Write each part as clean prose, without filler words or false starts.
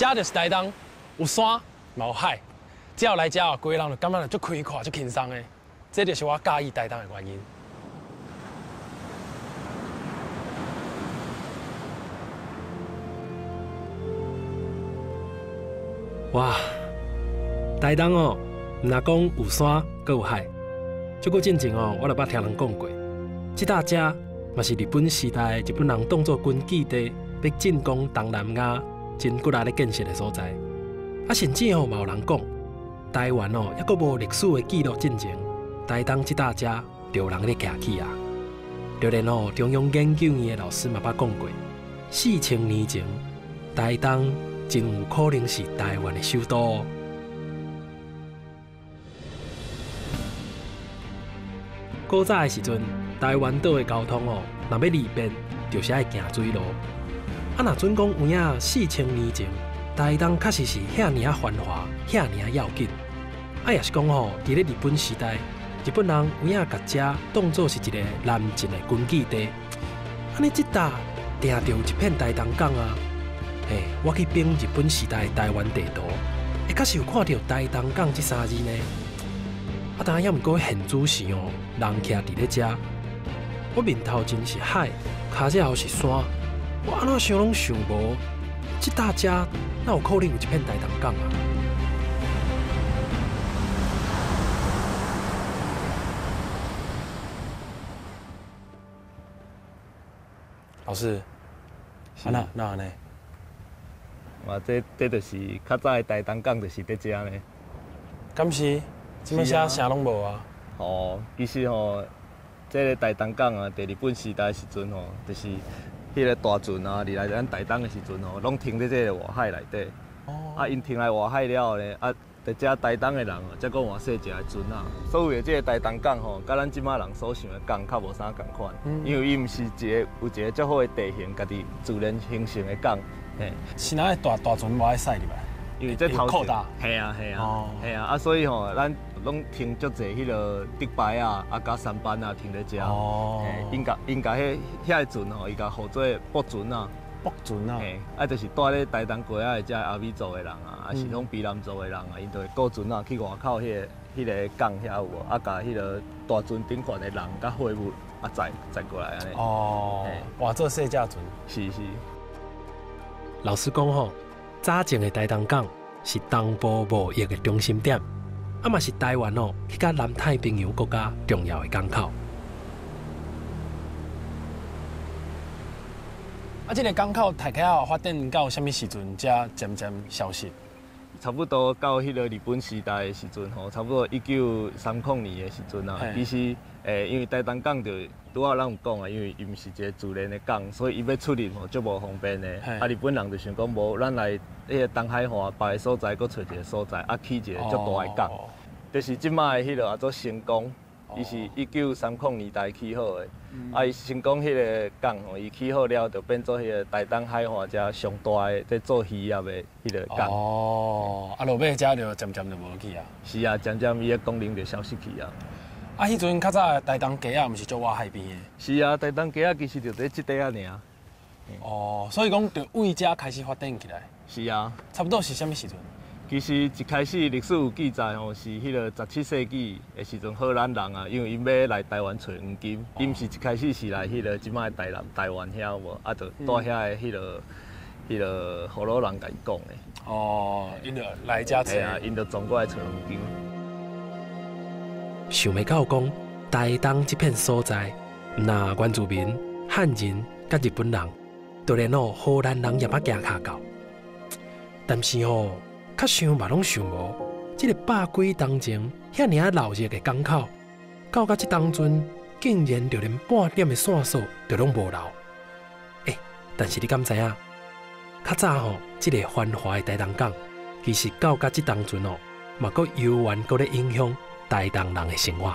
這就是台東，有山嘛有海，只要來這，規个人就感覺足開闊、足輕鬆的。這就是我佮意台東的原因。哇，台東哦，毋若講有山，閣有海。足久進前哦，我就捌聽人講過，這搭遮嘛是日本時代日本人當作根據地，欲進攻東南亞真骨力咧建設的所在。啊，甚至吼嘛有人講，台灣哦，猶閣無歷史的記錄進前，台東這搭遮就有人咧徛起啊。就連哦中央研究院的老師嘛捌講過，4000年前，台東真有可能是台灣的首都哦。古早的時陣，台灣島的交通哦，若欲利便，就是愛行水路。啊，若準講有影4000年前，台東確實是遐爾仔繁華，遐爾仔要緊。啊，也是講吼，佇咧日本時代，日本人有影共遮當做是一個南進的根據地。按呢，這搭定著有一片台東港啊！嘿，我去翻日本時代的台灣地圖，欸，確實有看著台東港這三字呢。啊，但猶毋過現主時哦，人徛佇咧遮，我面頭前是海，跤趾後是山，我按怎想攏想無，這搭遮哪有可能有一片台東港啊？老師，啊那那按呢？哇，這就是較早的台東港，就是佇遮呢。敢是？這擺寫啥攏無啊？哦，其實吼，這个台東港啊，佇日本時代時陣吼，就是彼个大船啊，入來咱台東的時陣吼，攏停佇這个外海內底。哦。啊，𪜶停來外海了後呢，啊，佇遮台東的人哦，才閣換細隻的船仔。所謂的這个台東港吼，佮咱這擺人所想的港較無啥仝款，因為伊毋是一个有一个足好的地形，家己自然形成的港。嘿。是哪大大船無愛駛入來？因為這頭前，係啊係啊，係啊，啊所以吼，咱攏停足濟彼个竹排仔，啊佮舢板啊停佇遮。哦。𪜶共𪜶共彼遐个船吼，伊共号做駁船仔。駁船仔。嘿，啊就是蹛咧台東街仔的遮阿美族的人啊，啊是講卑南族的人啊，𪜶就會雇船仔去外口彼个港遐有無？啊，共彼个大船頂懸的人佮貨物啊載載過來按呢。哦。哇，做細隻船。是是。老實講吼，早前的台東港是東部貿易的中心點，啊嘛是台灣哦去佮南太平洋國家重要的港口。啊，這个港口大概發展到啥物時陣才漸漸消失？差不多到彼个日本時代的時陣吼，差不多1930年的時陣啊。其實，因為台東港就拄仔咱有講啊，因為伊毋是一个自然的港，所以伊欲出入吼足無方便的。啊，日本人就想講，無咱來彼个東海岸別个所在，閣揣一个所在，啊，起一个足大的港。就是這擺的彼个叫做成功，伊是1930年代起好的。啊，伊成功彼个港吼，伊起好了，就變做彼个台東海岸遮上大的佇做漁業的彼个港。哦，啊，落尾遮就漸漸就無去啊。是啊，漸漸伊的功能就消失去啊。啊，彼陣較早台東街仔毋是足倚海邊的？是啊，台東街仔其實就佇這塊仔爾。哦，所以講就為遮開始發展起來。是啊。差不多是啥物時陣？其實一開始歷史有記載吼，是彼个17世紀的時陣，荷蘭人啊，因為𪜶欲來台灣揣黃金，𪜶毋是一開始是來彼个這擺台南台灣遐有無？啊，就蹛遐的彼个荷蘭人共伊講的。哦，𪜶就來遮揣。啊，𪜶就轉過來揣黃金。想袂到講，台東這片所在，毋若原住民、漢人佮日本人，就連哦荷蘭人也捌行跤到。但是吼，較想嘛攏想無，這个百幾冬前遐爾仔鬧熱的港口，到這當陣，竟然就連半點的線索就攏無留。欸，但是你敢知影？較早吼，這个繁華的台東港，其實到這當陣哦，嘛閣猶原閣咧影響台東人的生活。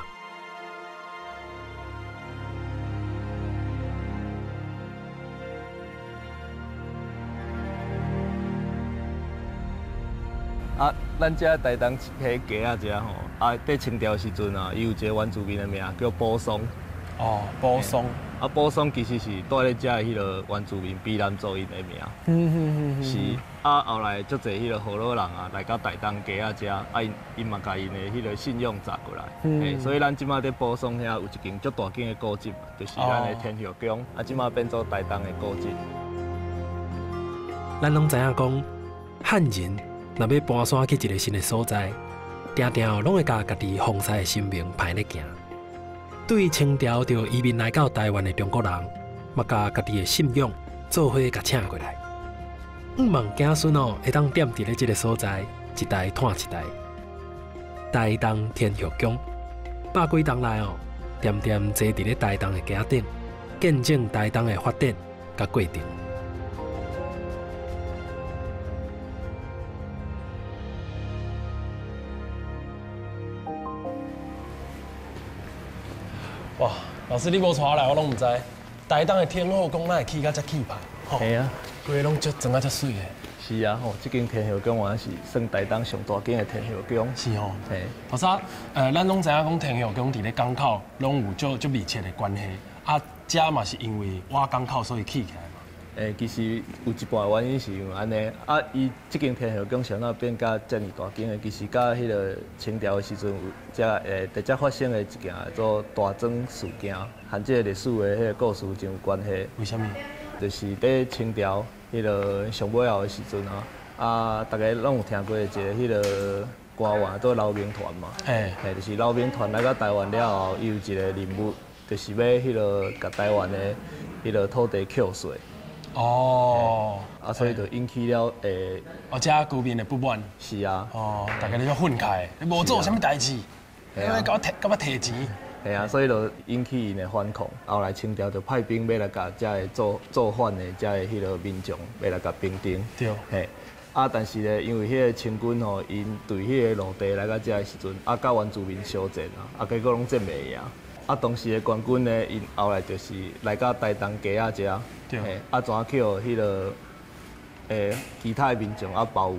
啊，咱遮台東彼街仔遮吼，啊，佇清朝時陣啊，伊有一个原住民的名叫寶松。哦，寶松。啊，寶桑其實是蹛咧遮的彼个原住民卑南族𪜶的名。是啊，後來足濟彼个河洛人啊來到台東街仔遮，啊𪜶𪜶嘛共𪜶的彼个信仰紮過來。所以咱這馬佇寶桑遐有一間足大間的古蹟，就是咱的天后宮，啊，這馬變做台東的古蹟。咱攏知影講，漢人若欲搬徙去一个新的所在，定定攏會共家己奉祀的神明排咧行。對清朝就移民來到台灣的中國人，嘛共家己的信仰做伙共請過來。向望子孫哦，會當踮佇咧這个所在，一代傳一代。台東天后宮百幾冬來哦，恬恬坐佇咧台東的街仔頂，見證台東的發展佮過程。哇，老師你無帶我來，我攏毋知。台東的天后宮哪會起甲遮氣派？係啊，規个攏足裝啊遮媠的。是啊，吼，這間天后宮原是算台東上大間的天后宮。是吼。嘿。老師，咱攏知影講天后宮佇咧港口攏有足足密切的關係，啊，遮嘛是因為倚港口所以起起來嘛。其實有一半原因是因為按呢，啊，伊這間天后宮啥物變甲遮爾大間的，其實佮彼个清朝的時陣有遮直接發生的一件做大莊事件，和這个歷史的彼个故事真有關係。為啥物？就是佇清朝彼个上尾後的時陣啊，啊，大家攏有聽過一个彼个官員做劉銘傳嘛，嘿，就是劉銘傳來到台灣了後，伊有一個任務，就是欲彼个共台灣的彼个土地扣稅。哦，啊，所以就引起了哦，遮居民的不滿。是啊。哦，大家咧憤慨，你無做啥物代志，你欲共我提，共我提錢。係啊，所以就引起𪜶的反抗。後來清朝就派兵欲來共遮个造反的遮个彼个民眾，欲來共平定。對。嘿，啊，但是咧，因為彼个清軍吼，𪜶對彼个陸地來到遮的時陣，啊，佮原住民相戰啊，啊，結果攏戰袂贏。啊，當時的官軍呢，𪜶後來就是來到台東街仔遮，嘿，啊，怎去予彼个其他的民眾啊包圍，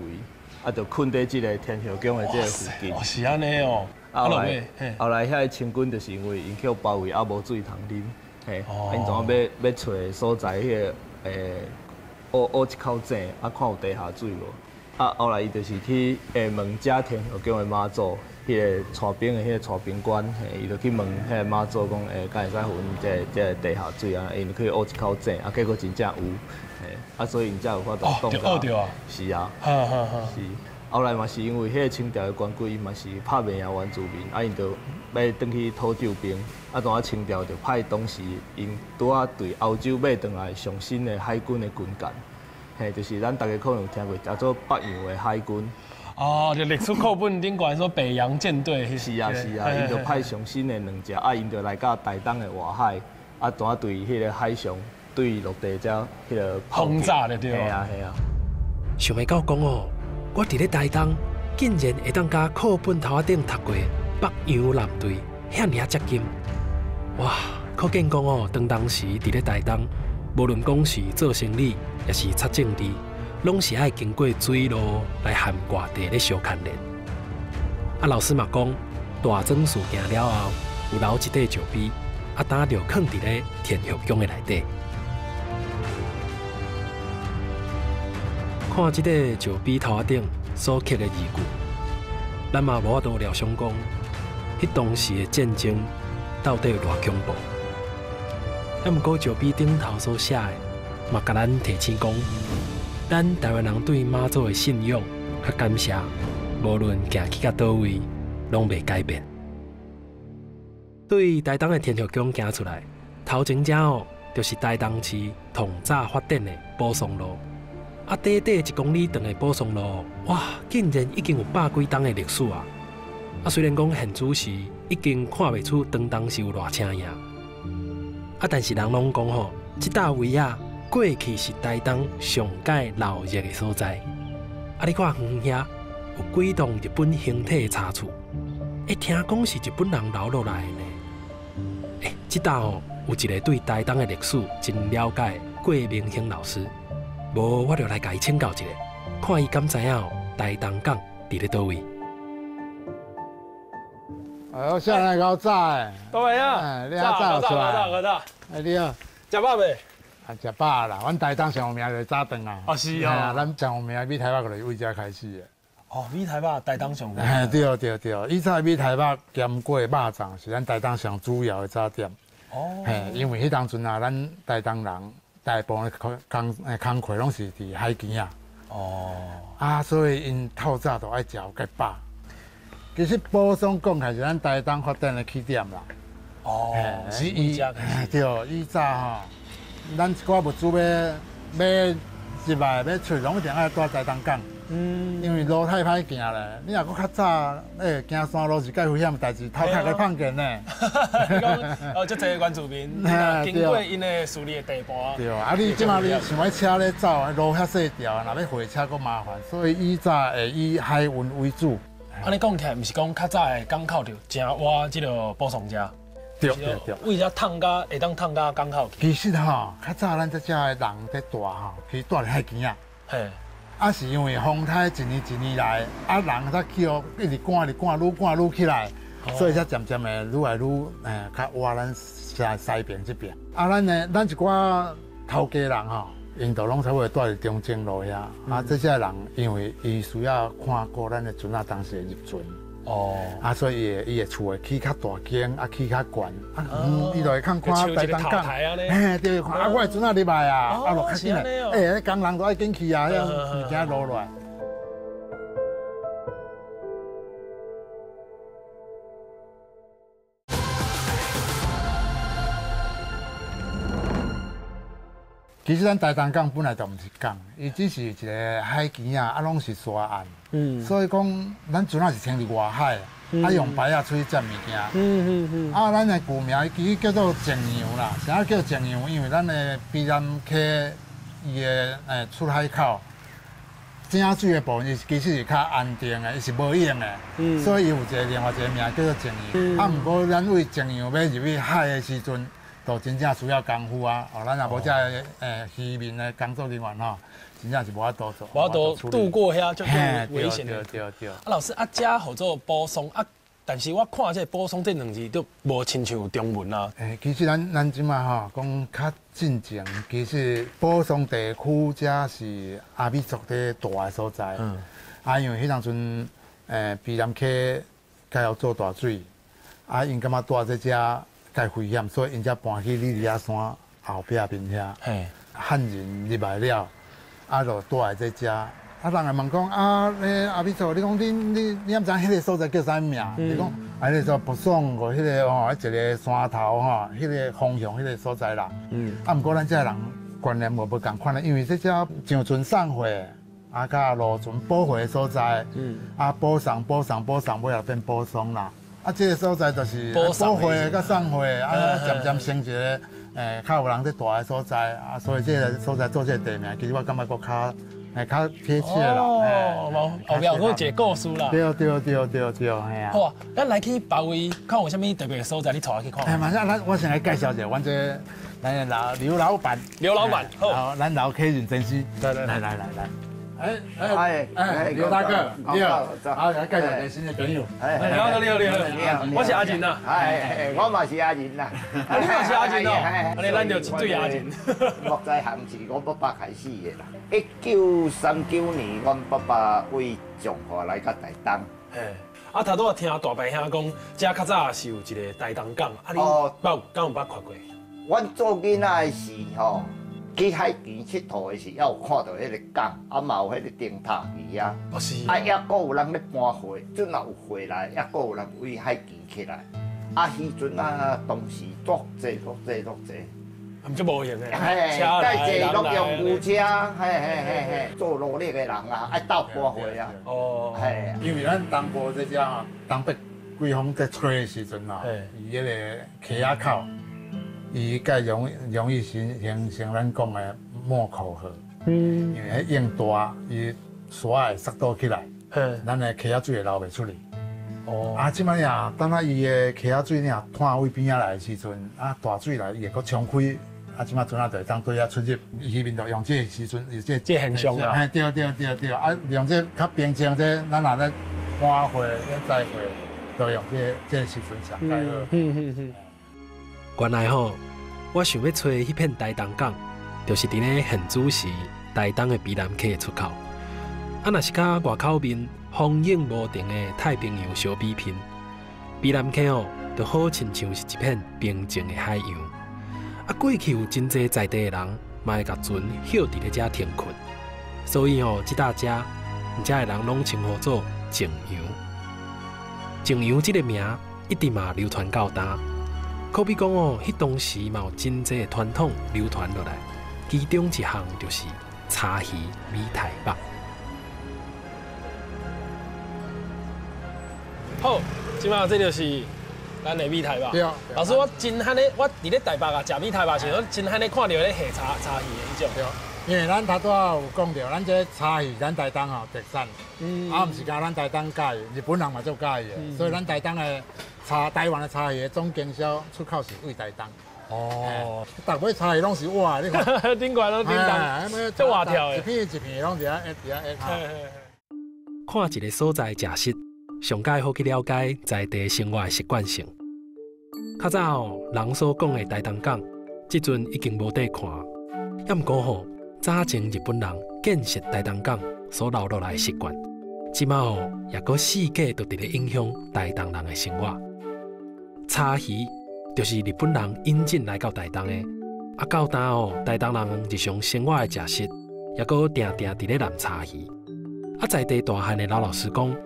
啊，就困佇這个天后宮的這个附近。哦，是按呢哦。後來，後來遐个清軍就是因為𪜶去予包圍，啊，無水通啉，嘿，啊，𪜶怎欲欲揣所在彼个挖挖一口井，啊，看有地下水無？啊，後來伊就是去問遮天后宮的媽祖，彼个帶兵的彼个帶兵官，嘿，伊就去問彼个媽祖講，敢會使予阮這个地下水啊？𪜶就去挖一口井，啊，結果真正有，嘿，啊，所以𪜶才有法度擋。就挖著啊。是啊。是。後來嘛是因為彼个清朝的官軍，伊嘛是拍袂贏原住民，啊，𪜶就欲轉去討救兵，啊，當仔清朝就派當時𪜶拄仔對歐洲買轉來上新的海軍的軍艦，嘿，就是咱大家可能有聽過叫做北洋的海軍。哦，就歷史課本頂懸說北洋艦隊。是啊是啊，𪜶就派上新的兩隻，啊，𪜶就來到台東的外海，啊，怎對彼个海上對陸地遮彼个轟炸的對。係啊係啊。想袂到講哦。我佇咧台東，竟然會當佮課本頭仔頂讀過北洋艦隊遐爾仔接近，哇！可見講哦，當時佇咧台東，無論講是做生意，抑是插政治，攏是愛經過水路來涵蓋地咧相牽連。啊，老師嘛講，大莊事件了後，有留一塊石碑，啊，當就囥佇咧天后宮的內底。看這個石碑頭仔頂所刻的字句，咱嘛無法度料想講，彼當時的戰爭到底有偌恐怖。啊，毋過石碑頂頭所寫的，嘛共咱提醒講，咱台灣人對媽祖的信仰佮感謝，無論行去到佗位，攏袂改變。對台東的天后宮行出來，頭前遮哦，就是台東市統早發展的寶松路。啊，短短1公里長的寶松路，哇，竟然已經有百幾冬的歷史啊！啊，雖然講現此時已經看袂出當時有偌青影，啊，但是人攏講吼，這搭位啊，過去是台東上蓋鬧熱的所在。啊，你看遠遠遐有幾棟日本形體的茶厝，聽講是日本人留落來的呢。這搭吼有一个對台東的歷史真了解的郭明興老師。無，我就來共伊請教一下，看伊敢知影台東港佇咧佗位。哎，少年够早的。大伯啊，你较早出来。早，早。哎，你好。食饱未？啊，食饱啦。阮台东上有名就是早顿啊。哦，是哦。咱上有名的米苔目就是为遮开始的。哦，米苔目台东上有名。嘿，对对对，以前米苔目兼过肉粽是咱台东上主要的早点。哦。嘿，因为彼当阵啊，咱台东人大部分工课拢是伫海边啊。哦。啊，所以𪜶透早就爱食有够饱。其实宝松讲起来是咱台东发展的起点啦。哦，是以对，以早吼，咱一寡物资欲买入来欲出，拢一定爱蹛台东港。嗯。因为路太歹行咧，你若阁较早，行山路是介危险的代志，头壳会碰见呢。你讲哦，足济原住民经过𪜶的势力的地盘。对啊，你这马你想欲车咧走，路遐细条，若欲货车阁麻烦，所以以早会以海运为主。按呢讲起来，毋是讲较早的港口就真倚这个宝松遮，对对对，为遮趁甲会当趁甲港口去。其实吼，较早咱这遮的人伫蹛吼，其实蹛伫海墘仔。嘿，啊是因为风台一年一年来，啊人才去予一直赶，一直赶，愈赶愈起来，所以才渐渐的愈来愈较倚咱西边这边。啊，咱的咱一寡头家人吼。𪜶都拢差不多蹛伫中正路遐，啊，这些人因为伊需要看顾咱的船仔当时的入船，哦，啊，所以伊的厝会起较大间，啊，起较悬，啊，伊就会看看台东港，嘿，对，看啊，我的船仔入来啊，啊，落较紧来，欸，工人都爱紧去啊，遐物件落来。其实咱台东港本来就毋是港，伊只是一个海墘仔，啊，拢是沙岸。嗯。所以讲，咱船仔是停伫外海，啊，用排仔出去接物件。啊，咱的旧名其实叫做正阳啦，啥叫正阳？因为咱的卑南溪伊的出海口，井水的部分，伊其实是较安定的，伊是无用的。嗯。所以伊有一个另外一个名叫做正阳。啊，毋过咱为正阳要入去海的时阵。就真正需要功夫啊！哦，咱若无这个渔民的工作人员吼，真正是无法度做，无法度渡过遐就危险的。对对对。啊，老师啊，遮号做宝松啊，但是我看这宝松这两字都无亲像中文啊。其实咱这马吼讲较进前，其实宝松地区遮是阿美族伫蹛的所在。嗯。啊，因为彼当阵，卑南溪该要做大水，啊，𪜶感觉蹛这遮。太危险，所以𪜶才搬去里里仔山后壁边遐。汉人入来了，啊，就蹛来这遮。啊，人会问讲啊，彼阿美族，你讲你敢知影彼个所在叫啥物名？你讲啊，彼个做宝松个彼个吼，一个山头吼，彼个方向彼个所在啦。嗯。啊，毋过咱遮人观念无仝款咧，因为这遮上船送货，啊，佮路船补货的所在。嗯。啊，补送补送补送，尾后变宝松啦。啊，这个所在就是补货佮送货，啊，渐渐成一个较有人伫蹛的所在，啊，所以这个所在做这个地名，其实我感觉阁较贴切啦。哦，后壁有阁一个故事啦。对对对对对，嘿啊。好啊，咱来去别位看有啥物特别的所在，你带我去看。哎，马上，咱我先来介绍一下，阮这咱的刘老板。刘老板，好，咱老客人真是。来来来来来。哎哎哎，刘大哥，你好，好，来介绍一个新的朋友。哎，你好，你好，你好，我是阿仁呐。哎，我嘛是阿仁呐。你嘛是阿仁哦。按呢咱就一对阿仁。木材行是我爸爸开始的啦。1939年，阮爸爸为彰化来到台东。嘿，啊，头拄仔听大伯兄讲，遮较早是有一个台东港，啊，你捌敢有捌看过？阮做囡仔的时吼。去海边𨑨迌的时，犹有看到彼个港，啊嘛有彼个灯塔伫遐。哦是。啊，犹阁有人咧搬货，阵若有货来，犹阁有人为海墘起来。啊，彼阵啊，当时足济足济足济。毋足无闲的。嘿，介济拢用牛车，嘿嘿嘿嘿，做劳力的人啊，爱斗搬货啊。哦。嘿。因为咱东部这遮吼，东北季风在吹的时阵啊，伊彼个溪仔口。伊较容易形成咱讲的莫口河，因为彼用大，伊沙会塞倒起来，咱的溪仔水会流袂出去。哦，啊，这摆啊，等下伊的溪仔水尔湠位边仔来的时阵，啊，大水来，伊会阁冲开，啊，这摆船仔就会当对遐出入。渔民就用这个时阵，有这这现象啊。嘿，对对对对，啊，用这较平静这，咱若咧搬货、咧载货，都用這個時陣上蓋好。原來吼，我想欲揣彼片台東港，就是佇咧現主時台東的卑南溪出口。啊，若是佮外口面風湧無定的太平洋相比拼，卑南溪哦，就好親像是一片平靜的海洋。啊，過去有真濟在地的人，嘛會共船歇佇咧遮停睏，所以吼，這搭遮，遮的人攏稱呼做靜洋。靜洋這个名一直嘛流傳到今。可比講哦，彼當時嘛有真濟的傳統流傳落來，其中一項就是柴魚米苔目。好，這擺這就是咱的米苔目。對。老師，我真罕咧，我佇咧台北啊，食米苔目時，我真罕咧看著咧下柴魚的彼種。對。因為咱頭拄仔有講著，咱這柴魚，咱台東吼特產，啊，毋是干咱台東佮意，日本人嘛足佮意的，所以咱台東的柴，台灣的柴魚的總經銷出口是對台東。哦，逐尾柴魚攏是活的，你看。頂懸攏頂重，足活跳的。一片一片攏佇遐佇遐看一个所在食食，上蓋好去了解在地生活的習慣性。較早吼，人所講的台東港，這陣已經無得看，抑毋過吼。早前日本人建設台東港所留落來的習慣，這馬吼也閣四界都佇咧影響台東人的生活。柴魚就是日本人引進來到台東的，啊到今吼，台東人日常生活的食食，也閣定定佇咧湳柴魚。啊，在地大漢的老老師講，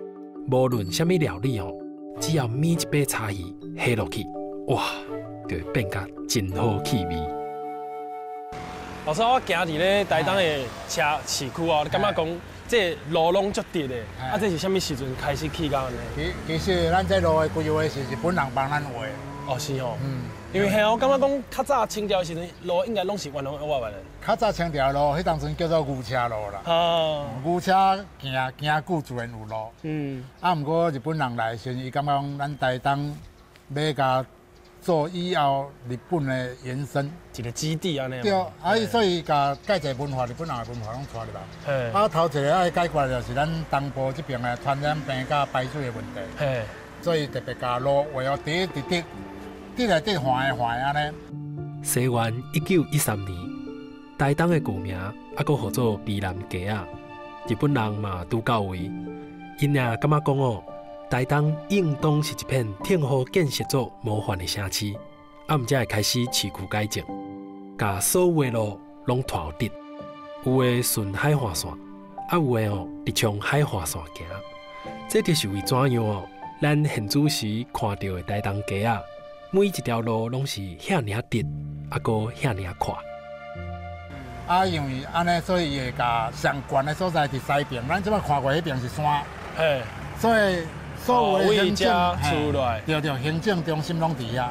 無論啥物料理吼，只要抿一塊柴魚下落去，哇，就會變甲真好氣味。老師，我行佇咧台東的車市區哦，你感覺講這路攏足直的，啊，這是啥物時陣開始起工的？其實咱這路的規劃是日本人幫咱畫。哦，是哦。嗯。因為嘿，我感覺講較早清朝的時陣，路應該攏是圓圓彎彎的。較早清朝路，彼當陣叫做牛車路啦。哦。牛車行行久自然有路。嗯。啊，毋過日本人來的時陣，伊感覺講咱台東欲共做以後日本的延伸，一個基地按呢。對，啊，所以共蓋濟文化，日本人的文化攏帶入來。啊，頭一個愛解決就是咱東部這邊的傳染病佮排水的問題。嘿。所以特別共路畫予直直直，直來直橫的橫按呢。西元1913年，台東的舊名猶閣號做卑南溪仔，日本人嘛拄到位，𪜶也感覺講哦。台東應當是一片天好建設做模範的城市，啊，毋才會開始市區改造，共所有的路攏拖直，有的順海岸線，啊，有的哦直衝海岸線行。這就是為怎樣哦，咱現主時看著的台東街仔，每一條路攏是遐爾仔直，啊，閣遐爾仔闊。啊，因為按呢，所以伊會共上懸的所在佇西邊，咱這擺看過彼邊是山，所以。所有的行政出來，對對，行政中心攏佇遐。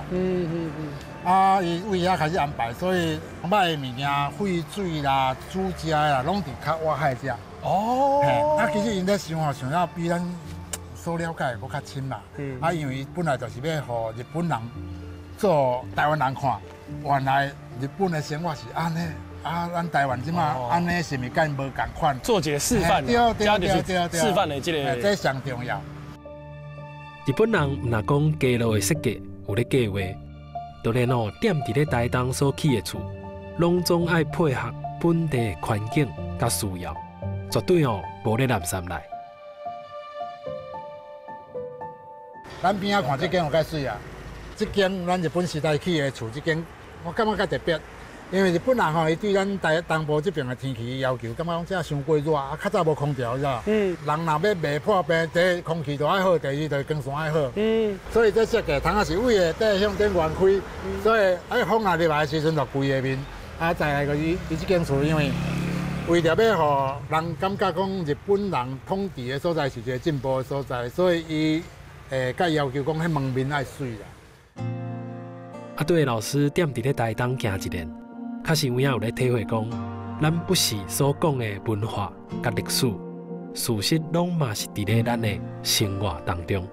啊，伊為遐開始安排，所以歹的物件、廢水啦、煮食的啦，攏佇較外海遮。哦。啊，其實𪜶咧想吼，想了比咱所了解的閣較深啦。啊，因為伊本來就是欲予日本人做台灣人看，原來日本的生活是按呢。啊，咱台灣這馬按呢是毋是佮𪜶無仝款？做一個示範。對對對對對。示範的這個。這上重要。日本人毋若講街路的設計有咧計劃，就連哦踮佇咧台東所起的厝，攏總愛配合本地的環境佮需要，絕對哦無咧濫三來。咱邊仔看這間有較媠啊，這間咱日本時代起的厝，這間我感覺較特別。因為日本人吼，伊對咱台東部這邊的天氣要求，感覺講這傷過熱，啊，較早無空調，是吧？人若欲袂破病，第一空氣就愛好，第二就是光線愛好。所以這設計窗仔是為下底向頂懸開，所以哎風若入來的時陣就規個面。啊，再來個伊這間厝，因為為著欲予人感覺講日本人統治的所在是一個進步的所在，所以伊會佮要求講，彼門面愛媠啦。啊，對，老師踮佇咧台東行一遍。確實有影有咧體會講，咱不是所講的文化佮歷史，事實攏嘛是佇咧咱的生活當中。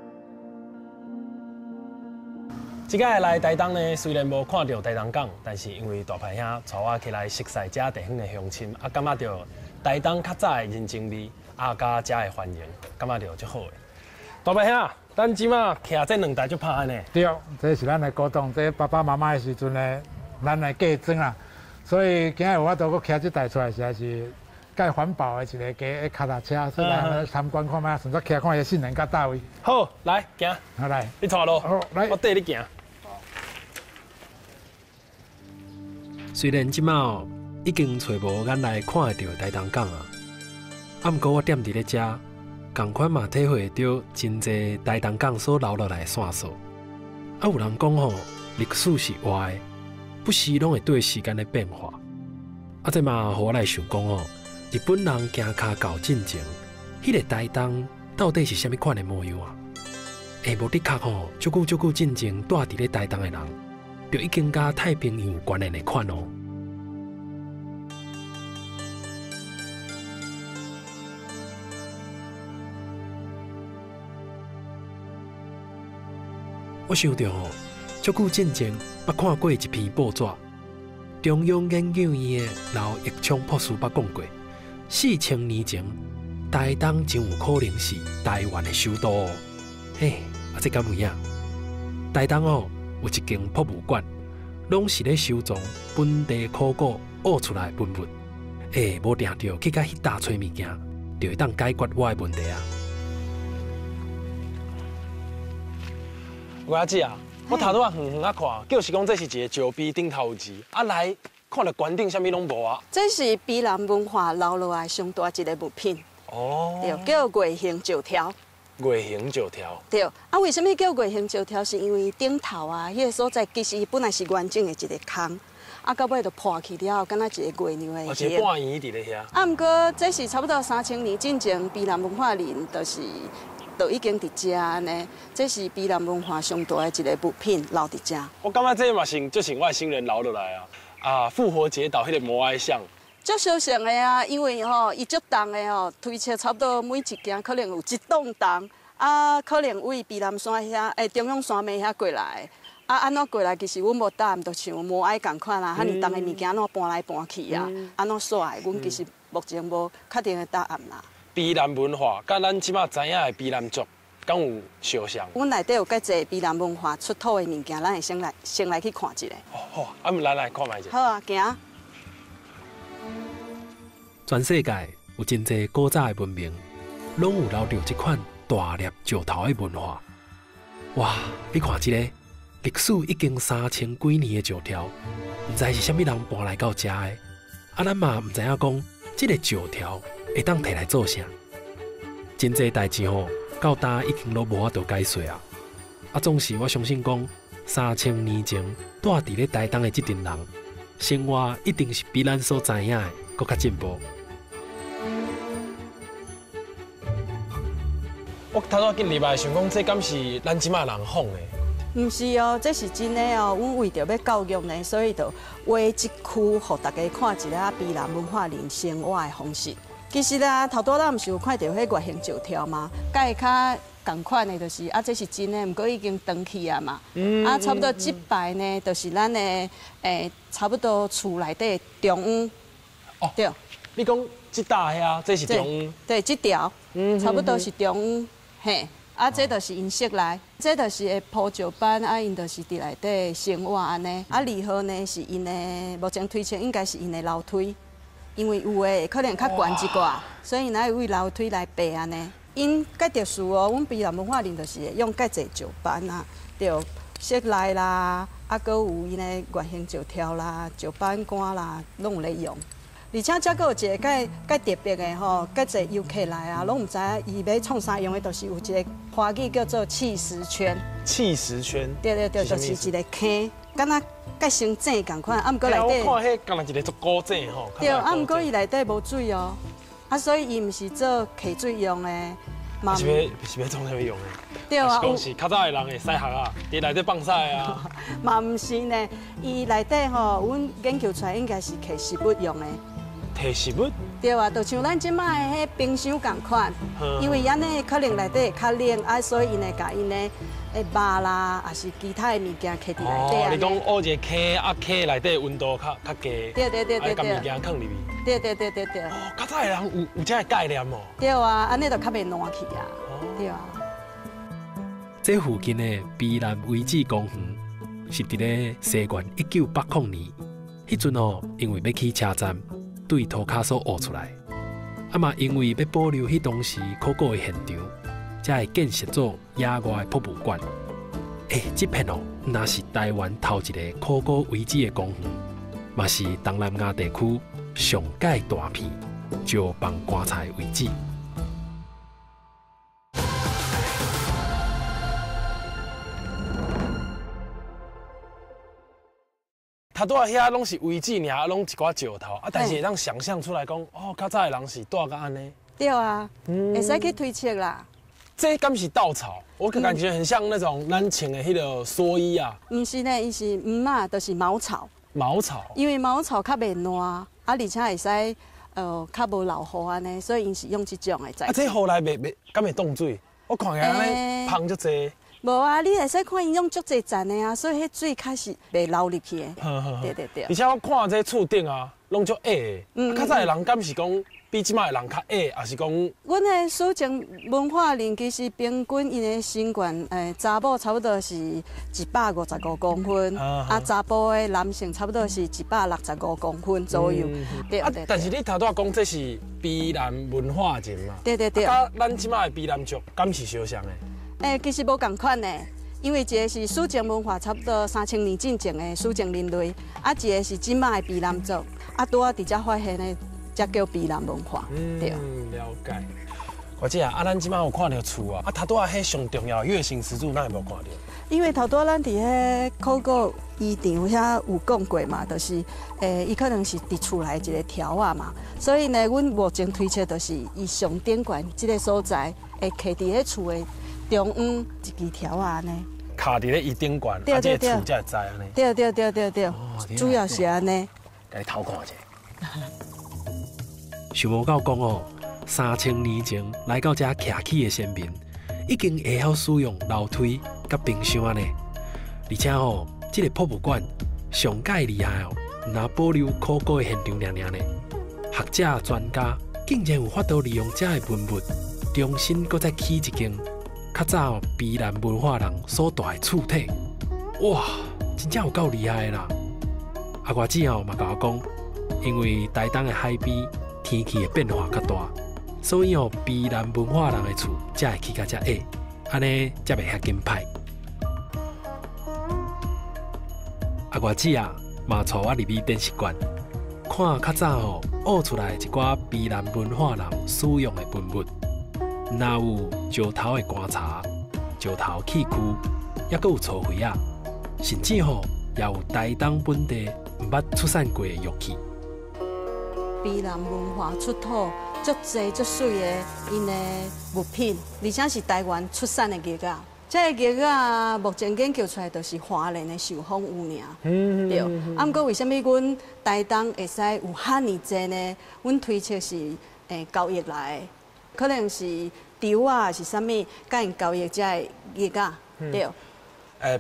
這擺來台東呢，雖然無看著台東港，但是因為大排兄帶我起來熟似這地方的鄉親，啊，感覺著台東較早的人情味，啊，佮遮的繁榮，感覺著足好的。大排兄，咱這馬徛這兩台就拍呢。對，這是咱的古董，這爸爸媽媽的時陣呢，咱來繼承啦。所以今日有法度閣騎這台出來，實在是蓋環保的一個加腳踏車，所以來參觀看覓，順便騎看伊性能到佗位。好，來行。好來，你帶路。好，來，我綴你行。雖然這馬已經揣無咱來看會著台東港啊，啊，毋過我踮佇咧遮，仝款嘛體會著真濟台東港所留落來的線索。啊，有人講吼，歷史是活的，不時攏會綴時間咧變化。啊，這嘛予我來想講吼，日本人行跤到進前，彼個台東到底是啥物款的模樣啊？欸，無的確吼，足久足久進前住佇咧台東的人，就已經佮太平洋有關聯的款哦。我想著吼，足久進前捌看過一篇報紙，中央研究院的劉益昌博士捌講過，4000年前，台東真有可能是台灣的首都哦。嘿，啊，這敢有影？台東哦，有一間博物館，攏是咧收藏本地考古挖出來的文物。欸，無定著去共彼搭揣物件，就會當解決我的問題啊！我阿姊啊，我頭拄仔遠遠仔看，就是講這是一個石碑頂頭有字，啊來看著懸頂啥物攏無啊。這是卑南文化留落來上大一個物品。哦。對，叫月形石條。月形石條。對，啊，為啥物叫月形石條？是因為頂頭啊，彼個所在其實本來是完整的一個空，啊，到尾就破去了後，敢若一個月亮的形。一個半圓佇咧遐。啊，毋過這是差不多3000年進前，卑南文化人就是。就已經佇遮按呢，這是卑南文化上大的一個物品留佇遮。我感覺這嘛是就像外星人留落來啊！啊，復活節島彼個摩埃像，足相像的啊，因為吼伊足重的吼，推測差不多每一件可能有1噸重，啊，可能為卑南山遐，中央山脈遐過來，啊，按怎過來？其實阮無答案，就像摩埃仝款啊，遐爾重的物件按怎搬來搬去啊，按怎煞的？阮其實目前無確定的答案啦。卑南文化，佮咱這馬知影的卑南族，敢有相像？阮內底有較濟卑南文化出土的物件，咱會先來去看一下。哦，好，啊，咱來看覓者。好啊，行。全世界有真濟古早的文明，攏有留著這款大粒石頭的文化。哇，你看這個歷史已經3000幾年的石條，毋知是啥物人搬來到遮的。啊，咱嘛毋知影講這個石條會當提來做啥？真濟代誌吼，到今已經攏無法度解說啊！啊，總是我相信講，3000年前住佇咧台東的這陣人，生活一定是比咱所知影的閣較進步。我頭拄仔進入來想講，這敢是咱這馬人仿的？毋是哦，這是真的哦。阮為著欲教育呢，所以就畫這區，予大家看一下卑南文化人生活的方式。其實啊，頭拄仔咱毋是有看著彼月形石條嗎？佮伊較仝款的，就是啊，這是真的，毋過已經斷去啊嘛。啊，差不多這擺呢，就是咱的差不多厝內底中央。哦，對。你講這搭遐，這是中央。對，這條，差不多是中央，嘿。啊，這就是𪜶室內，這就是會鋪石板，啊，𪜶就是佇內底生活按呢。啊，2號呢是𪜶的，目前推測應該是𪜶的樓梯。因為有的可能較懸一寡，所以𪜶愛為樓梯來爬按呢。𪜶較特殊哦，阮卑南文化人就是會用較濟石板啊，對，室內啦，啊，閣有𪜶的圓形石條啦、石板杆啦，攏有咧用。而且這閣有一個較較特別的吼，較濟遊客來啊，攏毋知影伊欲創啥用的，就是有一個華語叫做砌石圈。砌石圈。對對對，就是一個坑，敢若佮成井仝款，啊，毋過內底。我看彼敢若一個足古井吼。對，啊，毋過伊內底無水哦，啊，所以伊毋是做溪水用的。是欲是欲創啥物用的？對啊，是講是較早的人會洗箬仔，佇內底放屎啊。嘛毋是呢，伊內底吼，阮研究出來應該是提食物用的。提食物？對啊，就像咱這擺的彼冰箱仝款，因為按呢可能內底會較冷，啊，所以𪜶會共𪜶的肉啦，抑是其他的物件囥佇內底。哦，你講挖一個坑，啊坑內底溫度較較低，對對對對對，共物件囥入去。對對對對對。哦，較早的人有這个概念哦。對啊，按呢就較袂爛去啊。對啊。這附近的卑南遺址公園是佇咧西元1980年，彼陣哦，因為欲起車站，對塗跤所挖出來，啊嘛因為欲保留彼當時考古的現場，才會建設做野外的博物館。欸，這片哦，若是台灣頭一个考古遺址的公園，嘛是東南亞地區上蓋大片石放棺材的遺址。頭拄仔遐攏是遺址爾，攏一寡石頭啊，但是會當想像出來講，哦，較早的人是住甲按呢。對啊，會使去推測啦。這敢是稻草？我感覺很像那種咱穿的彼个蓑衣啊。毋是呢，伊是毋嘛，就是茅草。茅草。因為茅草較袂爛，啊，而且會使較無漏雨按呢，所以𪜶是用這種的材。啊，這雨來袂袂，敢會凍水？我看起來按呢芳足濟。無啊，你會使看𪜶用足濟層的啊，所以彼水較是袂流入去的。對對對。而且我看這厝頂啊，攏足矮的。較早的人敢是講比這擺的人較矮，還是講？阮的史前文化人其實平均𪜶的身懸，查某差不多是155公分，啊，查埔的男性差不多是165公分左右。對對。但是你頭拄仔講這是卑南文化人嘛？對對對。啊，咱這擺的卑南族敢是相像的？欸，其實無仝款呢，因為一个是史前文化，差不多3000年進前的史前人類，啊，一个是這擺的卑南族，啊，拄仔佇遮發現的，才叫卑南文化。對。了解。我姐啊，啊，咱這擺有看著厝啊，啊，頭拄仔彼上重要的月形石柱，哪會無看著？因為頭拄仔咱佇彼考古遺場遐有講過嘛，就是伊可能是佇厝內一个條仔嘛，所以呢，阮目前推測就是伊上頂懸這个所在會徛佇彼厝的中央一支條仔按呢，卡佇咧伊頂懸，啊，這个厝才會知按呢。對對對對對，主要是按呢。共你偷看一下。想無到講哦，3000年前來到遮徛起的先民，已經會曉使用樓梯佮冰箱按呢。而且吼，這个博物館上蓋厲害哦，毋但保留考古的現場爾爾呢。學者專家竟然有法度利用遮的文物，重新閣再起一間。較早卑南文化人所住的厝體，哇，真正有夠厲害的啦！啊，外姊哦嘛共我講，因為台東的海邊天氣的變化較大，所以哦卑南文化人的厝才會起較遮矮，按呢才袂遐緊歹。啊，外姊啊嘛帶我入去展示館，看較早哦挖出來一寡卑南文化人使用的文物。若有石頭的棺材、石頭器具，抑閣有粗灰仔，甚至吼也有台東本地毋捌出產過的玉器。卑南文化出土足濟足媠的𪜶的物品，而且是台灣出產的玉仔。這个玉仔目前研究出來，就是花蓮的壽豐有爾。對。啊，毋過為啥物阮台東會使有遐爾濟呢？阮推測是交易來的。可能是稻啊，是啥物，佮𪜶交易這个玉仔，對。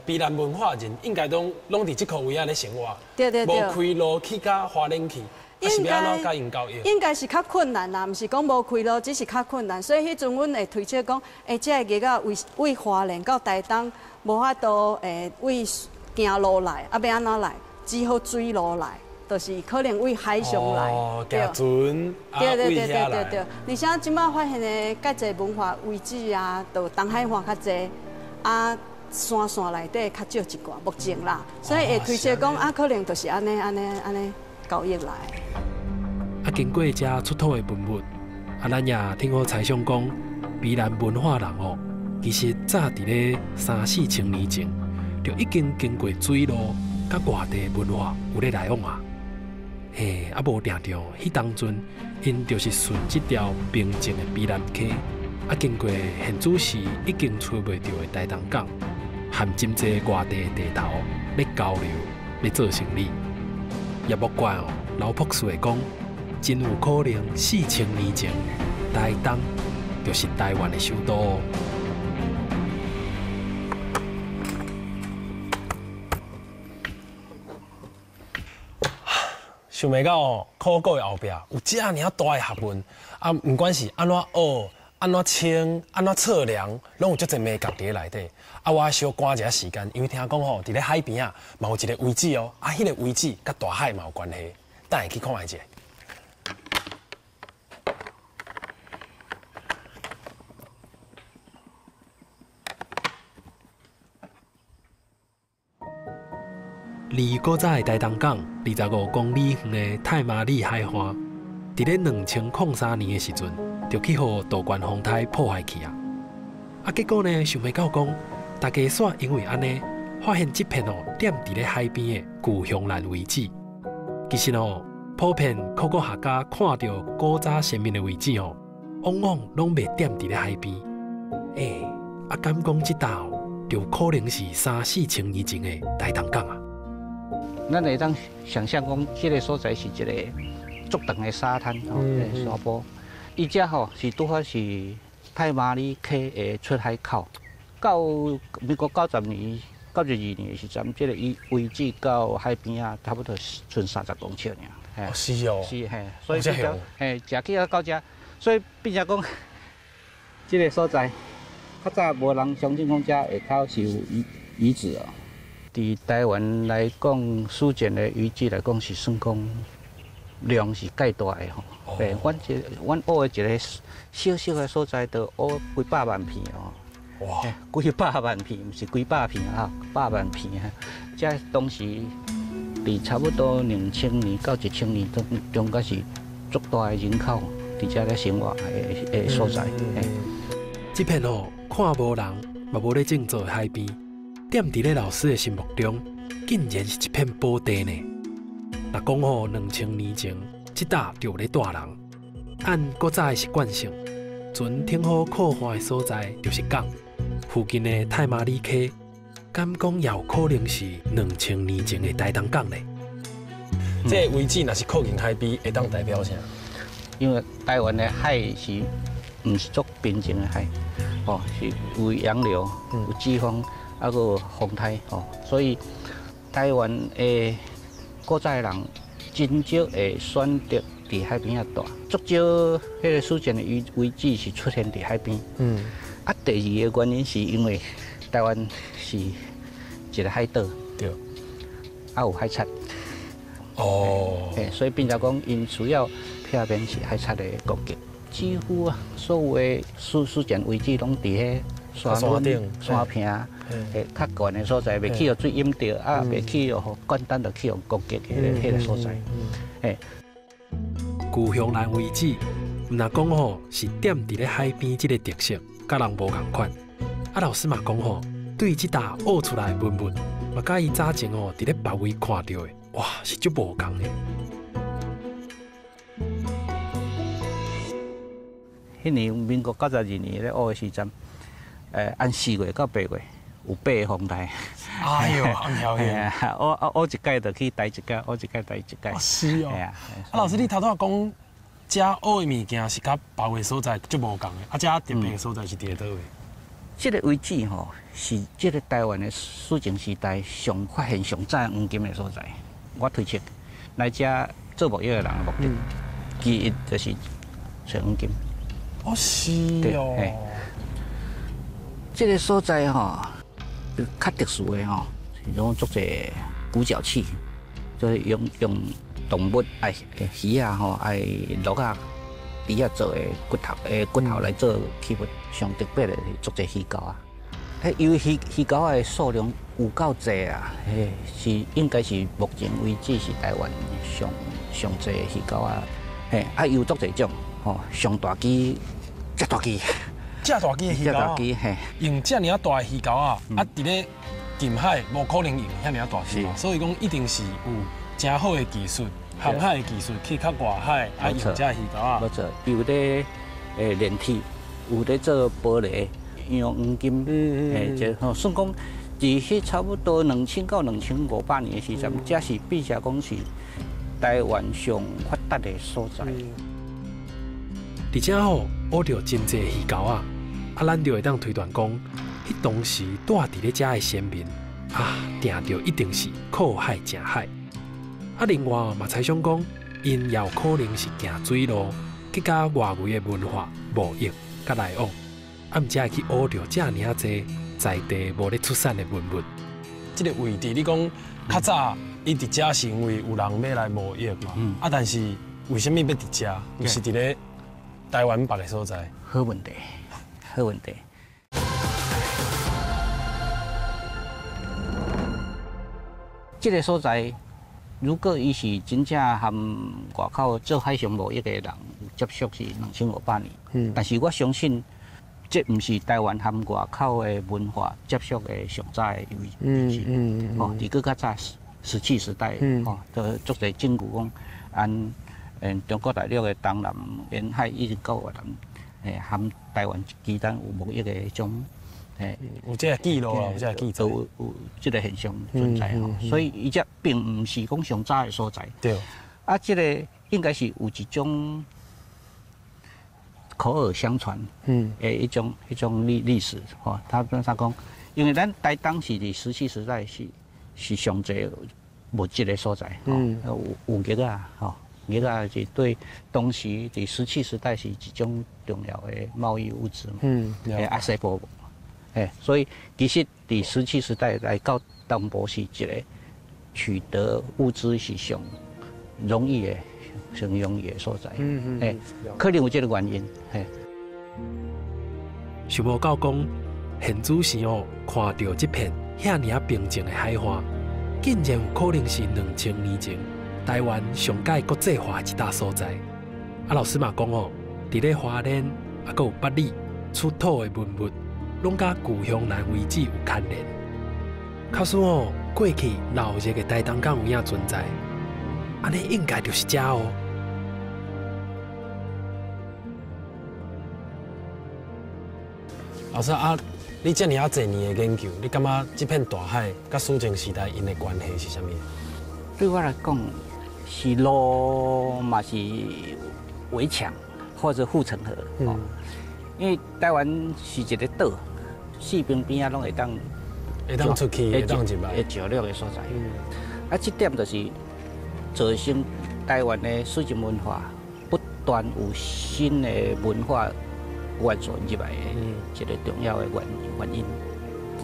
卑南文化人應該攏佇這箍位仔咧生活，對對對，無開路去到花蓮去，應該應該是較困難啦，毋是講無開路，只是較困難。所以彼陣阮會推測講，這个玉仔為花蓮到台東無法度為行路來，啊，欲按怎來？只好水路來。就是可能為海上來，對，船，對對對對對對。而且這擺發現的較濟文化遺址啊，就東海岸較濟，啊山線內底較少一寡，目前啦，所以會推測講啊，可能就是按呢按呢按呢交易來。啊，經過遮出土的文物，啊，咱也聽好猜想講，卑南文化人哦，其實早佇咧3、4千年前，就已經經過水路佮外地文化有咧來往啊。嘿，啊無定著，彼當陣，𪜶就是順這條平靜的卑南溪，啊經過現此時已經揣袂著的台東港，和真濟外地的地頭咧交流，咧做生理。也莫怪哦，劉博士會講，真有可能4000年前，台東就是台灣的首都哦。想袂到哦，考古的後壁有遮爾大的學問啊！毋管是按怎學，按怎称、按怎测量，攏有足濟眉角佇咧內底。啊，我小趕一下時間，因為聽講吼，佇咧海邊啊，嘛有一個遺址哦。啊，彼個遺址佮大海嘛有關係，等下去看覓者。離古早的台東港25公里遠的太麻里海岸，佇咧2003年的時陣，就去予渡關風颱破壞去啊！啊，結果呢，想袂到講，大家煞因為按呢，發現這片哦踮佇咧海邊的舊香蘭遺址。其實哦，普遍考古學家看著古早先民的遺址哦，往往攏袂踮佇咧海邊。欸，啊，敢講這搭就可能是三四千年前的台東港啊！咱會當想象講，這個所在是一個足長的沙灘吼，沙坡。伊遮吼是拄好是太麻里溪的出海口。到民國90年、92年的時陣，這個伊位置到海邊啊，差不多剩30公尺爾。是哦。是嘿，所以嘿，食起到遮，所以變成講，這個所在較早無人相信講遮下口是有遺址哦。佇台灣來講，史前的遺址來講是算講量是蓋大的吼。對，阮挖的一個小小的所在，就挖幾百萬片哦。哇！幾百萬片，毋是幾百片啊，百萬片啊。這當時佇差不多2000年到1000年中間是足大的人口佇遮咧生活的所在。這片哦，看無人，嘛無咧種作的海邊。踮佇咧老師的心目中，竟然是一片寶地呢。若講吼2000年前，這搭就有咧住人。按古早的習慣性，船停好靠岸的所在就是港。附近的太麻里溪，敢講也有可能是2000年前的台東港呢。這個位置若是靠近海邊，會當代表啥？因為台灣的海是毋是足平靜的海，哦，是有洋流、有季風。啊，閣有風颱吼，所以台灣的古早的人真少會選擇佇海邊仔住，足少彼個史前的遺址是出現佇海邊。啊，第二個原因是因為台灣是一個海島，對，啊有海賊。哦。所以變成講，𪜶需要避免是海賊的攻擊。幾乎啊，所有的史前遺址攏佇彼山頂、山坪，較懸的所在，袂去予水淹著，啊，袂去予簡單就去予攻擊彼個所在。舊香蘭遺址，毋若講吼是踮佇咧海邊這個特色，佮人無仝款。啊，老師嘛講吼，對這搭挖出來的文物，嘛佮伊早前吼佇咧別位看著的，哇，是足無仝的。彼年民國92年咧挖的時陣。按4月到8月有8個風台。哎呦，很曉得。挖一屆就去待一屆，挖一屆待一屆。是哦。啊，老師，你頭拄仔講，遮挖的物件是佮別个所在足無仝的，啊，遮特別的所在是佇佗位？這個位置吼，是這個台灣的史前時代上發現上早黃金的所在。我推測來遮做牧業的人的目的，其一就是揣黃金。哦，是哦。這個所在吼，較特殊的吼，是講足濟古腳器，就是用動物愛魚啊吼，愛鹿啊、豬啊做的骨頭來做器物。上特別的是足濟魚鉤啊，因為魚鉤的數量有夠濟啊，是應該是目前為止是台灣上濟的魚鉤啊，啊有足濟種吼，上大支、遮大支。遮大支的魚鉤啊，用遮爾大的魚鉤啊，啊，佇咧近海無可能用遐爾大隻，所以講一定是有誠好的技術，航海的技術去較外海，啊，用遮魚鉤啊。無錯，有咧煉鐵，有咧做玻璃，用黃金，這吼算講，佇彼差不多2000到2500年的時陣，這是變成講是台灣上發達的所在。而且吼，挖著真濟魚鉤啊！啊，咱就會當推斷講，彼當時住佇咧遮的先民啊，定著一定是靠海食海。啊，另外嘛猜想講，𪜶也有可能是行水路，去佮外圍的文化貿易佮来往，啊，毋才会去挖著遮尔仔济在地无咧出产的文物。这个位置，你讲较早伊伫遮是因为有人欲来贸易嘛？啊，但是为啥物欲伫遮？毋是伫咧台湾别个所在？好问题，好问题。这个所在，如果伊是真正和外口做海上贸易的人有接触，是2500年。但是我相信，这毋是台湾和外口的文化接触的上早的位置。哦，伫阁较早石器时代，哦，就足济证据讲，按中国大陆的东南沿海一直到越南，和台湾之间有贸易的彼种。有这个记录啊，有这个记载，有这个现象存在吼，所以伊这并毋是讲上早的所在。对。啊，这个应该是有一种口耳相传，的一种一种历史吼。他他讲，因为咱台东是伫石器时代是上济物质的所在，有玉仔吼，玉仔是对当时伫石器时代是一种重要的贸易物资嘛。啊，西部。所以其实伫石器时代来到东部是一个取得物资是上容易的、上容易的所在。可能有这个原因。嘿，想无到讲，现主时哦，看著这片遐尔仔平静的海岸，竟然有可能是2000年前台湾上盖国际化的一搭所在。啊，老师嘛讲哦，伫咧花莲啊，阁有八里出土的文物，拢佮旧乡南遗址有牵连。假使哦，过去闹热的台东港有影存在，按呢应该就是遮哦。老师啊，你遮尔仔济年的研究，你感觉这片大海佮史前时代𪜶的关系是啥物？对我来讲，是路嘛是围墙或者护城河。因为台湾是一个岛，四边边仔拢会当会当出去，会当入来，会照料的所在。啊，这点就是造成台湾的史前文化不断有新的文化元素入来的一个重要的原因。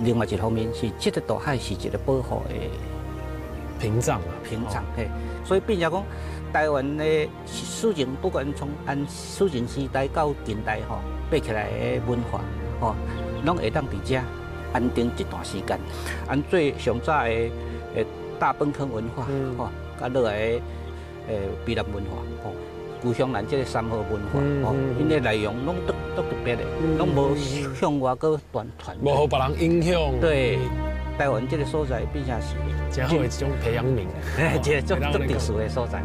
另外一方面是这个大海是一个保护的屏障啊，屏障嘿，所以变成讲台湾的史前，不管从按史前时代到近代吼，爬起来的文化吼，拢会当伫遮安定一段时间。按最上早的大崩坑文化吼，佮落来的卑南文化吼，旧乡咱这个三号文化吼，𪜶的内容拢足足特别的，拢无向外阁传传，无予别人影响。对，台湾这个所在变成是真好的一种培养皿，一个足足特殊的所在。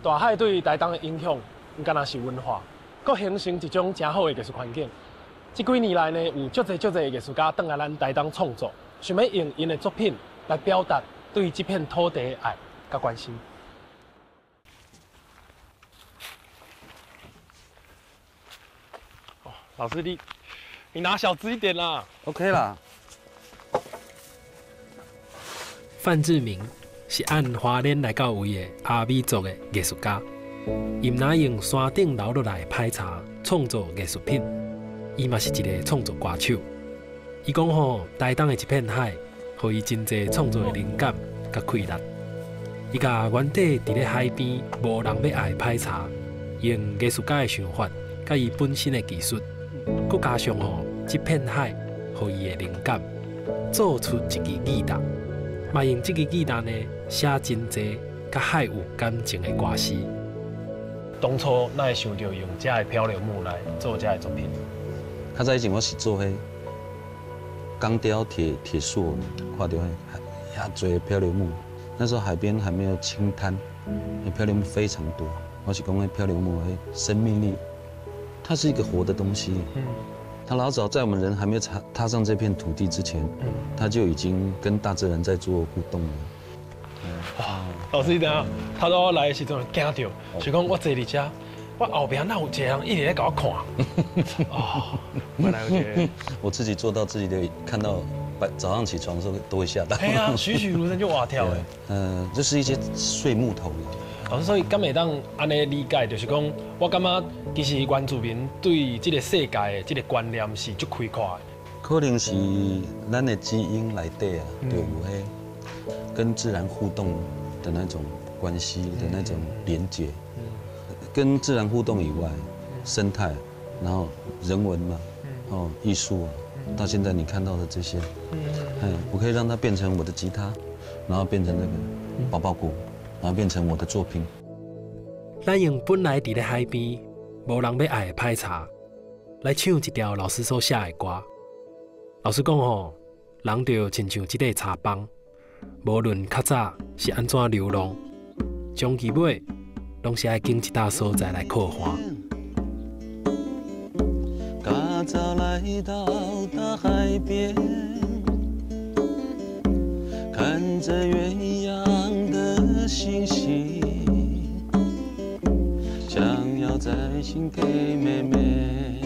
大海对台东的影响，毋干焦是文化，阁形成一种诚好的艺术环境。这几年来呢，有足济足济艺术家转来咱台东创作，想欲用𪜶的作品来表达对这片土地的爱佮关心。哦，老师你拿小只一点啦。 OK 啦。范志明是按花莲来到位的阿美族的艺术家，伊毋但用山顶留落来的歹柴创作艺术品，伊嘛是一个创作歌手。伊讲吼，台东的一片海，予伊真济创作的灵感佮气力。伊共原底伫咧海边无人欲爱的歹柴，用艺术家的想法，佮伊本身的技术，阁加上吼这片海予伊的灵感，做出一支吉他。嘛用这支吉他呢，写真济佮海有感情的歌词。当初哪会想著用这个漂流木来做这个作品？较早以前我是做彼钢雕铁塑，看著彼遐济漂流木。那时候海边还没有清滩，那漂流木非常多。我是讲彼漂流木，彼生命力，它是一个活的东西。它老早在我们人还没有踏上这片土地之前，它就已经跟大自然在做互动了。哇，老师，你知影，头拄我来的时阵惊著，是讲我坐伫遮，我后壁哪有一个人一直咧共我看？哦，原来有一个。我自己做到自己的，看到早上起床的时候都會嚇到。哎呀，栩栩如生就活跳的。就是一些碎木頭。老師，所以敢會當按呢理解，就是講，我感覺其實原住民對這個世界的這個觀念是足開闊的。可能是咱的基因內底啊，就有彼跟自然互動的那種關係的那種連結。跟自然互動以外，生態，然後人文嘛，哦，藝術啊，到現在你看到的這些，我可以讓它變成我的吉他，然後變成那個包包鼓，然後變成我的作品。咱用本來佇咧海邊，無人欲愛的歹柴，來唱一條老師所寫的歌。老師講吼，人就親像這塊柴枋，無論較早是按怎流浪，終其尾攏是愛經一搭所在來靠岸。較早來到大海邊，看著遠洋的星星，想要再信給妹妹。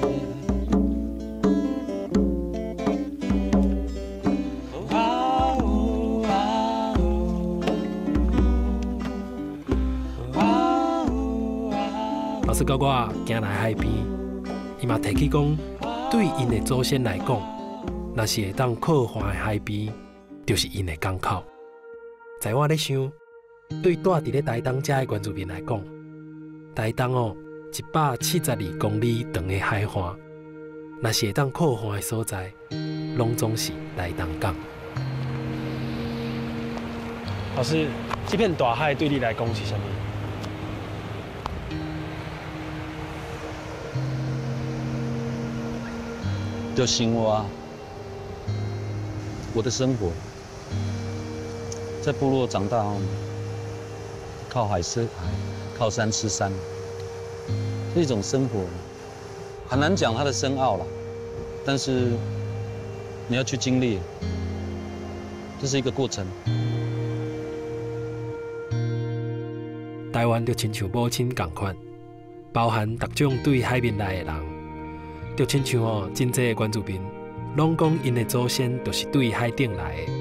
老師教我行來海邊，伊嘛提起講，對𪜶的祖先來講，若是會當靠岸的海邊，就是𪜶的港口。在我咧想，對住佇咧台東遮的原住民來講，台東哦172公里長的海岸，若是會當靠岸的所在，攏總是台東港。老師，這片大海對你來講是啥物？就生活啊，我的生活，在部落長大哦，靠海吃海，靠山吃山，這種生活很難講它的深奧啦，但是你要去經歷，這是一個過程。台灣就親像母親仝款，包含逐種對海面來的人。就親像哦，真濟的原住民，攏講𪜶的祖先就是對海頂來的。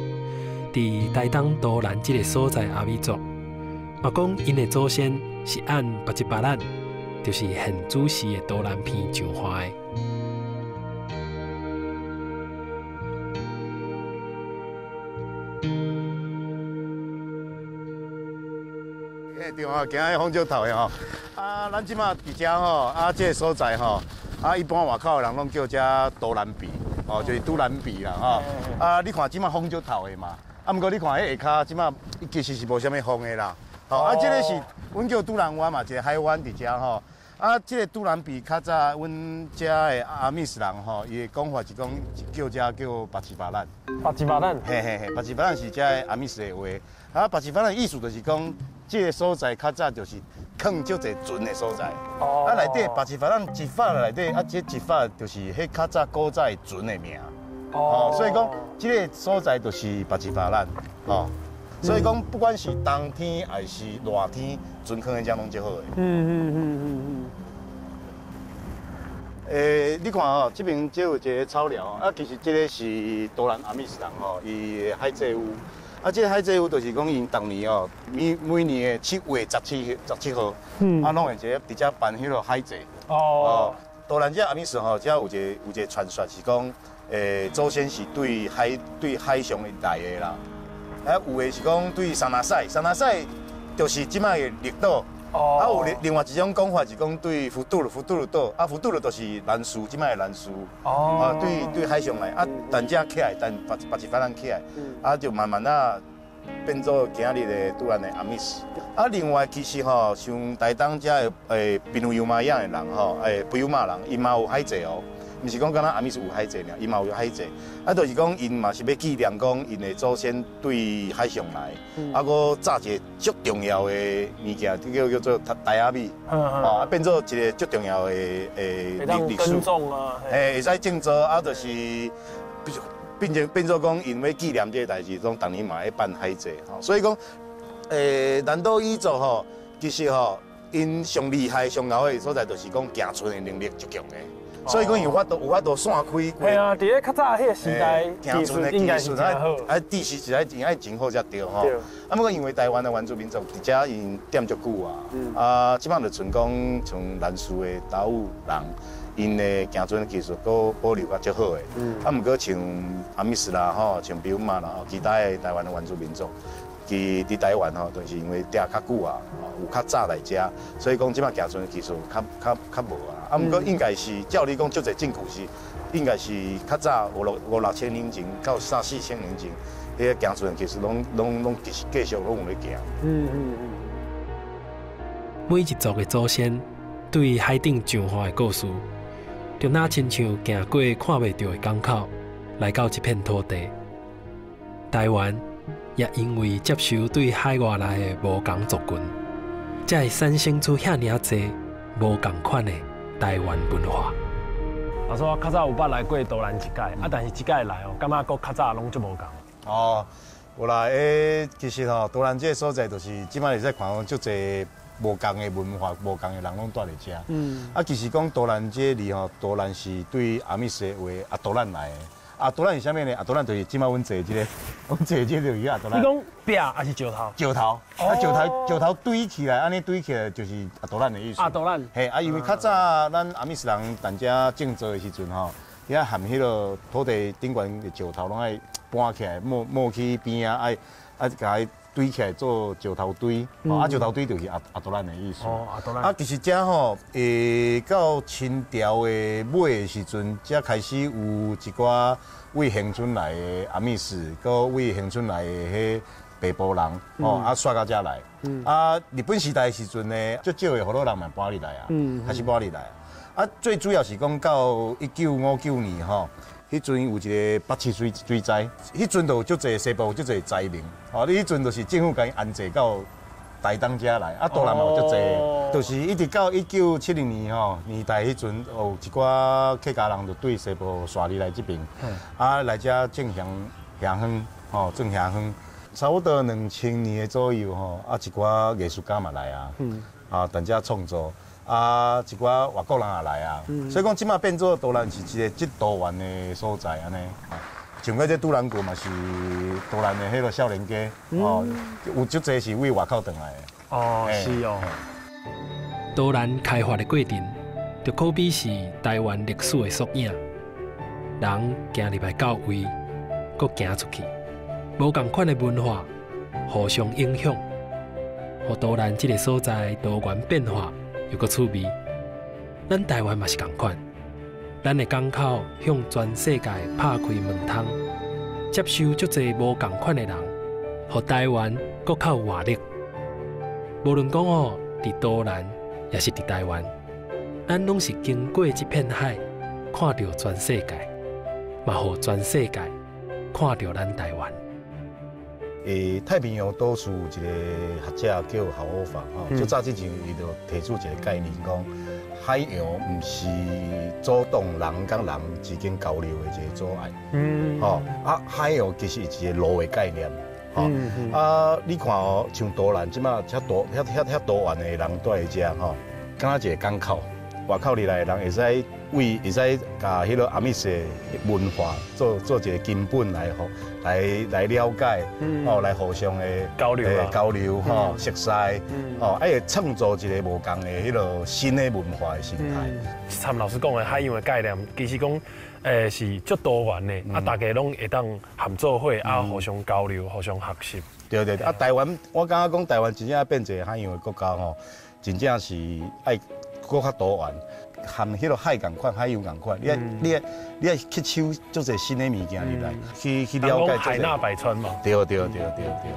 佇台東都蘭這個所在，阿美族嘛講𪜶的祖先是按巴吉巴蘭，就是現主時的都蘭鼻上岸的。對啊，行彼風石頭的吼，啊，咱這馬佇遮吼，啊，這個所在吼。啊，一般外口的人攏叫遮都蘭鼻，哦，就是都蘭鼻啦，吼。啊，你看這馬風石頭的嘛，啊，毋過你看彼下跤這馬其實是無啥物風的啦，吼。啊，這個是阮叫都蘭灣嘛，一個海灣佇遮吼。啊，這個都蘭鼻較早阮遮的阿美斯人吼，伊的講法是講叫遮叫巴吉巴蘭。巴吉巴蘭。嘿嘿嘿，巴吉巴蘭是遮的阿美斯的話。啊，巴吉巴蘭意思就是講，這個所在較早就是囥足濟船的所在。哦。啊，內底巴吉巴蘭一發內底，啊，這一發就是彼較早古早的船的名。哦。所以講，這個所在就是巴吉巴蘭。哦。所以講，不管是冬天還是熱天，船囥在遮攏足好的。你看吼，這邊這有一個草寮，啊，其實這個是都蘭阿美斯人吼，伊的海祭屋。啊，這個海祭屋就是講𪜶逐年哦，每年的7月17號，啊，攏會一個佇遮辦彼個海祭。哦。都蘭這阿美斯吼，遮有一個傳說是講，祖先是對海上來的啦。啊，有的是講對桑拿賽，桑拿賽就是這擺的綠島。哦。啊，有另外一種講法是講對福杜魯島，啊，福杜魯就是蘭嶼，這擺的蘭嶼。哦。啊，對海上來，啊，等這起來，等別一番人起來，啊，就慢慢啊變做今日的都蘭的阿美斯。啊，另外其實吼，像台東這的賓有馬雅的人吼，卑悠瑪人，伊嘛有海祭哦。毋是講敢若阿美斯有海祭爾，伊嘛有海祭。啊，就是講𪜶嘛是欲紀念講𪜶的祖先對海上來，啊，閣炸一個足重要的物件，叫做台仔米，啊，變做一個足重要的歷史。種啊，會使種作啊，就是變做講𪜶欲紀念這個代誌，攏逐年嘛會辦海祭。所以講，南島語族吼，其實吼，𪜶上厲害、上𠢕的所在，就是講行船的能力足強的。所以讲有法度有法度散开。系啊，伫咧较早彼个时代，行船的应该是真好。啊，地势是爱真爱真好才对吼。啊，不过因为台湾的原住民族伫遮𪜶踮足久啊，啊，这摆就賰讲像兰嶼的达悟人，𪜶的行船技术阁保留甲足好的。啊，毋过像阿密斯啦吼，像比如嘛啦，其他的台湾的原住民族。伫伫台湾吼，就是因为踮较久啊，有较早来遮，所以讲这摆行船的技术较较较无啊。啊，毋过应该是照你讲，足济证据是，应该是较早五六五六千年前到三四千年前，彼个行船技术拢拢拢继续继续拢有咧行。每一族的祖先对海顶上岸的故事，就若亲像行过看袂著的港口，来到这片土地，台湾。也因为接受对海外来的无仝族群，才会产生出遐尔济无仝款的台湾文化。老师，我较早有捌来过都兰一摆，啊，但是这摆来哦，感觉阁较早拢足无仝。哦，有啦，其实吼，都兰这个所在就是这摆会使看到足济无仝的文化、无仝的人拢蹛伫遮。啊，其实讲都兰这个字吼，都兰是对阿密斯话阿都兰来的。阿多兰是啥物呢？阿多兰就是这摆阮坐这个，阮坐这个就是阿多兰。你讲壁还是石头？石头，啊石头石头堆起来，按呢堆起来就是阿多兰的意思。阿多兰。嘿，啊，因为较早咱阿密斯人踮遮种作的时阵吼，遐含彼个土地顶悬的石头拢爱搬起来，抹抹去边仔，爱爱共伊堆起来做石头堆。啊，石头堆就是阿阿多兰的意思。哦，阿多兰。啊，其实遮吼，到清朝的尾的时阵，才开始有一寡为恒春来的阿密斯，阁为恒春来的彼北部人，哦，啊，徙到遮来。啊，日本时代的时阵呢，足少的河洛人嘛搬入来啊，开始搬入来。啊，最主要是讲到1959年吼，彼阵有一个北市水水灾，彼阵就有足济西部有足济灾民，吼，你彼阵就是政府共伊安置到台东遮来，啊，都兰嘛有足济，就是一直到1970年吼年代彼阵，有一寡客家人就对西部徙入来这边，啊，来遮种香香园，吼，种香园，差不多2000年的左右吼，啊，一寡艺术家嘛来啊，啊，踮遮创作。啊，一寡外国人也来啊，所以讲这马变做都兰是一个足多元的所在按呢。像过这都兰谷嘛是都兰的彼个少年街，哦，有足济是为外口转来的。哦，是哦。都兰开发的过程，就可比是台湾历史的缩影。人行入来到位，阁行出去，无仝款的文化互相影响，予都兰这个所在多元变化。又阁趣味，咱台湾嘛是仝款，咱的港口向全世界拍开门窗，接受足济无仝款的人，予台湾阁较有活力。无论讲哦，伫都兰，抑是伫台湾，咱拢是经过这片海，看著全世界，嘛予全世界看著咱台湾。太平洋岛屿有一个学者叫郝欧法吼，就早之前伊就提出一个概念，讲海洋毋是阻挡人佮人之间交流的一个阻碍。吼啊，海洋其实是一个路的概念。吼啊，你看哦，像都兰这马遮多遐遐遐多元的人蹛伫遮吼，敢若一个港口，外口入来的人会使为会使共彼个阿密斯文化做做一个根本来互来来了解，哦，来互相的交流交流吼，熟似，哦，啊会创造一个无仝的彼个新的文化的生态。参老师讲的海洋的概念，其实讲，是足多元的，啊，大家拢会当合做伙，啊，互相交流，互相学习。对对对，啊，台湾，我感觉讲台湾真正变一个海洋的国家吼，真正是爱阁较多元。含彼个海仝款，海洋仝款，你爱你爱你爱吸收足济新的物件入来，去去了解。海纳百川嘛。对对对对对。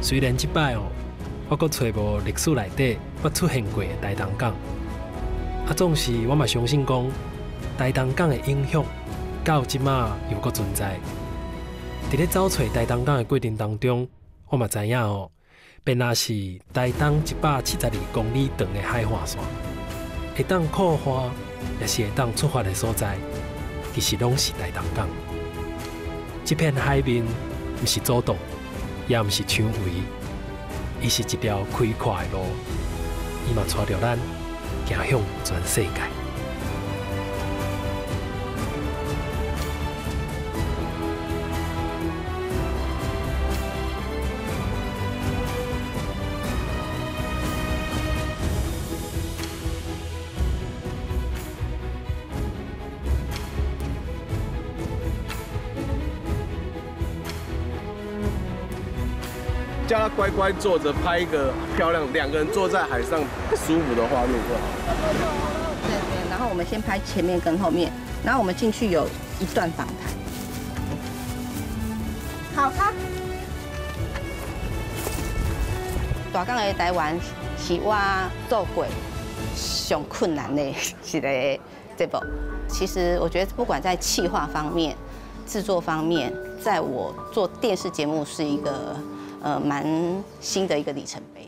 虽然这摆哦，我阁揣无历史内底捌出现过的台东港，啊，总是我嘛相信讲，台东港的影响到这马犹阁存在。伫咧走揣台东港的过程当中，我嘛知影哦。便若是台东172公里长的海岸线，会当靠岸，也是会当出发的所在，其实拢是台东港。这片海面毋是阻挡，也毋是墙围，伊是一条开阔的路，伊嘛帶著咱行向全世界。叫他乖乖坐着拍一個漂亮，兩個人坐在海上舒服的畫面就好。對對，然後我們先拍前面跟後面，然後我們進去有一段訪談。好，看。大港的台灣是我做過上困難的一個節目。其實我覺得，不管在企劃方面、製作方面，在我做電視節目是一個蠻新的一個里程碑。